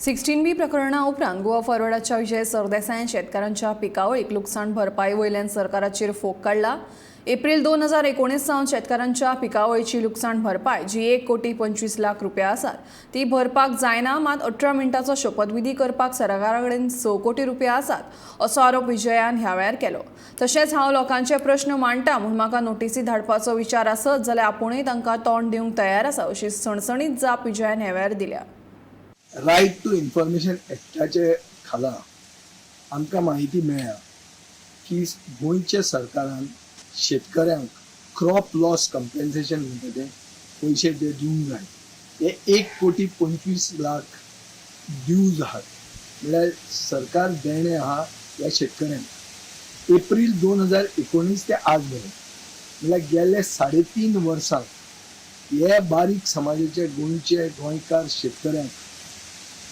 16 बी प्रकरणा उपरांत गोवा फॉरवर्डाच्या विजय सरदेसायान शेतकारांच्या पिकावळीक लुकसाण भरपाई वयल्यान सरकाराचेर फोग काडला. एप्रील 2019 सावन शेतकारांच्या पिकावळीची लुकसाण भरपाय जी 1 कोटी 25 लाख रुपया आसात ती भरपाक जायना, मात 18 मिनटाचो शपथविधी करपाक सरकारा कडेन 6 कोटी रुपया आसात असो आरोप विजयान ह्या वेळार केलो. तशेंच हांव लोकांचे प्रश्न मांडटा म्हूण म्हाका नोटीसी धाडपाचो विचार आसत जाल्यार आपूणय तांकां तोंड दिवंक तयार आसा अशी सणसणीत जाप विजयान ह्या वेळार दिल्या. रायट टू इन्फॉर्मेशन ॲक्टाचे खाला आमकां म्हायती मेळ्ळ्या की गोंयच्या सरकारान शेतकऱ्यांक क्रॉप लॉस कंपेन्सेशन म्हणटा ते पयशे जे दिवंक जाय ते 1 कोटी 25 लाख ड्यूज आहात. म्हणल्यार सरकार देणें आहा ह्या शेतकऱ्यांक एप्रील 2019 ते आज मेरेन. म्हणल्यार गेल्ले 3.5 वर्सां हे बारीक समाजाचे गोंयचे गोंयकार शेतकऱ्यांक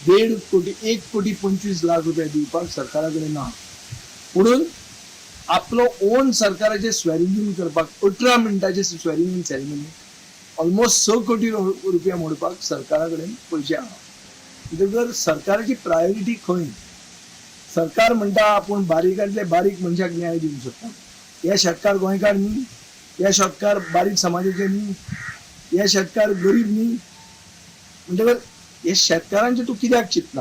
1.5 कोटी, 1 कोटी 25 लाख रुपया दिवपाक सरकारा कडेन ना. म्हणून आपलो ओन सरकाराचे स्वॅरिंग इन करपाक, 18 मिनटाचे स्वॅरिंग इन सेरेमनी ऑलमोस्ट 6 कोटी रुपया मोडपाक सरकारा कडेन पयशे आहा. म्हणटकर सरकाराची प्रायोरिटी खंय? सरकार म्हणटा आपूण बारीकांतले बारीक मनशाक न्याय दिवंक सोदता. हे शेतकार गोंयकार न्ही? हे शेतकार बारीक समाजाचे न्ही? हे शेतकार गरीब न्ही? म्हणटकर हे शेतकारांचे तूं कित्याक चिंतना?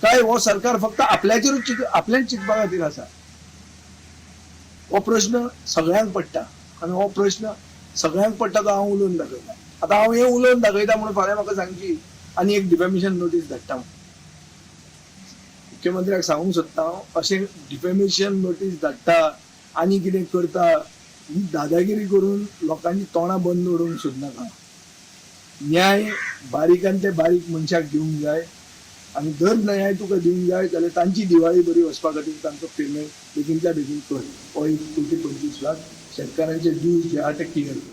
काय हो सरकार फक्त आपल्याचेरूच चित, आपल्याच चिंतपा खातीर आसा? हो प्रश्न सगळ्यांक पडटा आनी हो प्रश्न सगळ्यांक पडटा तो हांव उलोवन दाखयता. आतां हांव हें उलोवन दाखयता म्हणून फाल्यां म्हाका सांगची आनी एक डिफेमेशन नोटीस धाडटा म्हणून. मुख्यमंत्र्याक सांगूंक सोदता हांव, अशें डिफेमेशन नोटीस धाडटा आनी कितें करता, ही दादागिरी करून लोकांची तोंडां बंद उडोवंक सोदनाका. न्याय बारीकान ते बारीक मनशाक दिवंक जाय आनी जर न्याय तुका दिवंक जाय जाल्यार तांची दिवाळी बरी वचपा खातीर तांचो पेमेंट बेगीनच्या बेगीन कर. हो 1 कोटी 25 लाख शेतकारांचे ड्यूज जे आहा ते क्लियर कर.